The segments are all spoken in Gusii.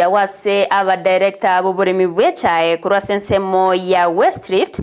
Agwo ase abadirector b'oboremi bw'echae korwa ase ensemo ya West Rift,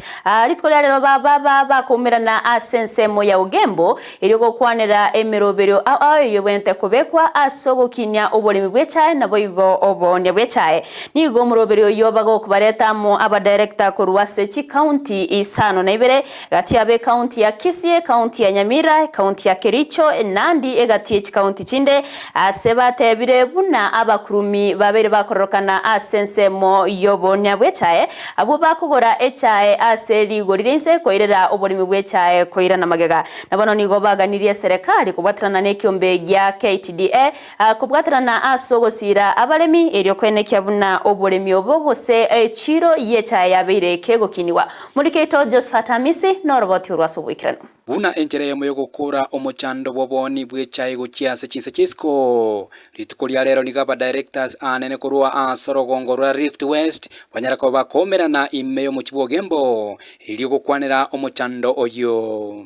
rituko ria rero baba bakoumerana ase ensemo ya Ogembo erio gokwanera emeroberio ao ao eyio ebwenerete kobekwa ase ogokinia oboremi bw'echae naboigo oboonia bw'echae. Nigo omoroberio oyio bagokobareta amo abadirector korwa ase chikaunti isano na ibere gati yabo ekaunti ya Kisii, ekaunti ya Nyamira, ekaunti ya Kericho, Nandi egati ye chikaunti chinde Ase batebire buna abakurumi babeire bakororokana ase ensemo y'oboonia bw'echae, abwo bakogora echae ase rigori ri'inse koirera oboremi bw'echae koirana magega. Na bono nigo baganirie eserekari kobwaterana nekiombe gia KTDA kobwaterana ase ogosiira abaremi erio koenekia buna oboremi obo gose echiro y'echae yabeire kegokinigwa. Morikeito Josephat Hamisi noroboti orwo ase oboikeranu. Buna enchera eyemo y'ogokoora omochando bw'obooni bw'echae gochia ase chinse chi'isiko. Rituko ria rero nigo abadirectors aanene korwa ase orogongo rwa Rift West banyare koba bakoumerana ime y'omochie bw'Ogembo erio gokwanera omochando oyio.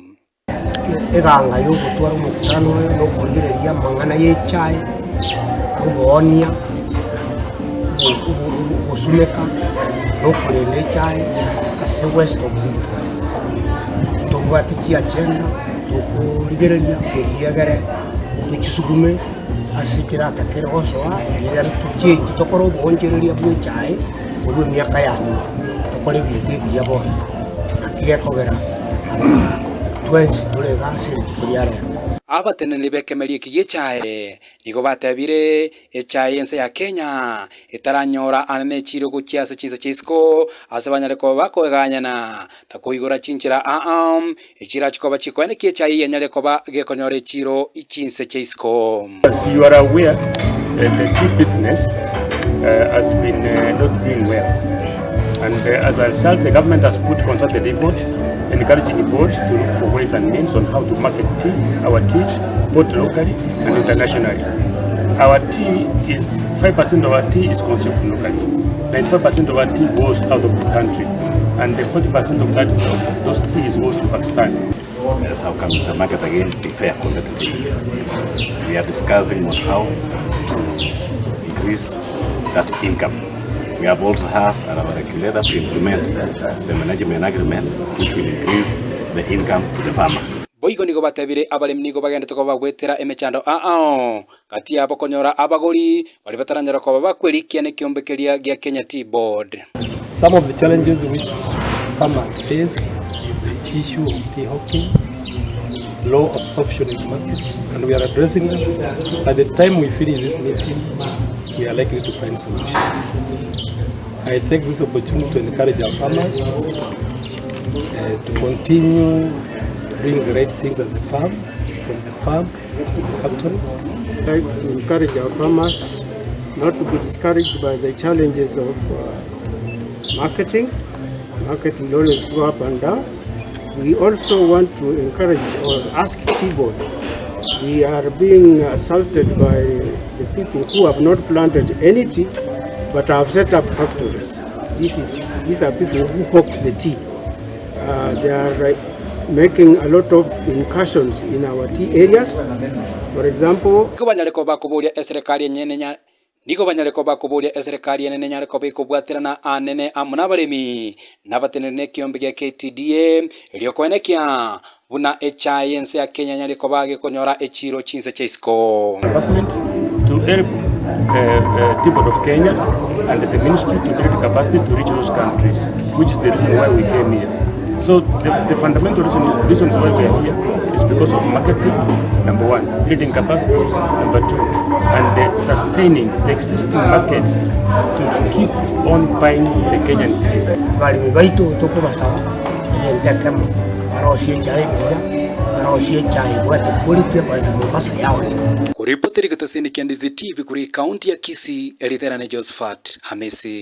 Eganga y'ogotwara omokutano oyo nokorigereria amang'ana y'echae, oboonia, ogosumeka, na okorenda echae ase West of Rift Valley. Ntobwate chiagenda tokorigereria erio egere tochisugume ase ekerata kere gosoa erio egere tochengi tokore oboonchoreria bwa echae korwa emiaka ya nyuma tokore ebinto ebiya bono. Naki gekogera aba twensi tore iga ase rituko ria rero. Abateneneri b'ekemeria eki gi'echae nigo batebire, Echae y'ense ya Kenya etaranyora aane nechiiro gochia ase chinse chia isiko, ase banyare koba bakoeganyana na koigora chinchera aa, echirachie koba chikoenekia echae eyio enyare koba gekonyora echiiro chinse chia isiko. As you are aware, the tea business has been not doing well and as a result the government has put concerted effort encouraging boards to look for ways and means on how to market tea, our tea both locally and internationally. Our tea is 5% of our tea is consumed locally. 95% of our tea goes out of the country and the 40% of that of those teas goes to Pakistan. Yes, how can the market again be fair competitive? We are discussing on how to increase that income. We have also asked our regulator to implement the management agreement which will increase the income to the farmer. Boigo nigo batebire abaremi nigo bagenderete koba bagwetera emechando ao gati yabo konyora abagori baria bataranyara koba bakwerikia nekeombe keria gia Kenya Tea Board. Some of the challenges which farmers face is the issue of tea hawking, low absorption in the market, and we are addressing them. By the time we finish this meeting, we are likely to find solutions. I take this opportunity to encourage our farmers uh, to continue doing the right things at the farm, from the farm to the factory. I'd like to encourage our farmers not to be discouraged by the challenges of uh, marketing. Market will always go up and down. We also want to encourage or ask Tea Board. We are being assaulted by the people who have not planted any tea but have set up factories. This is, these are people who hawk the tea. Uh, they are uh, making a lot of incursions in our tea areas. For example, Nigo banyare koba bakoboria eserekari enyene nya Nigo banyare koba bakoboria eserekari enene enyare koba ekobwaterana aanene amo nabaremi, na abateneneri nekiombe gia KTDA, erio koenekia buna echae y'ense ya Kenya enyare koba gekonyora echiiro chinse chia isiko. Government to help Tea Board of Kenya and the ministry to build capacity to reach those countries which is the reason why we came here. So the, the fundamental reason, reasons why we are here is because of marketing, number one, building capacity, number two, and the sustaining the existing markets to keep on buying the Kenyan tea. Abaremi baito tokobasaba egento ekemo, barosie echae engiya, barosie echae ebwate quality ekoenda Mombasa yaone. Koripoti rigetasini kia Ndizi TV korwa ekaunti ya Kisii, erieta riane Josephat Hamisi.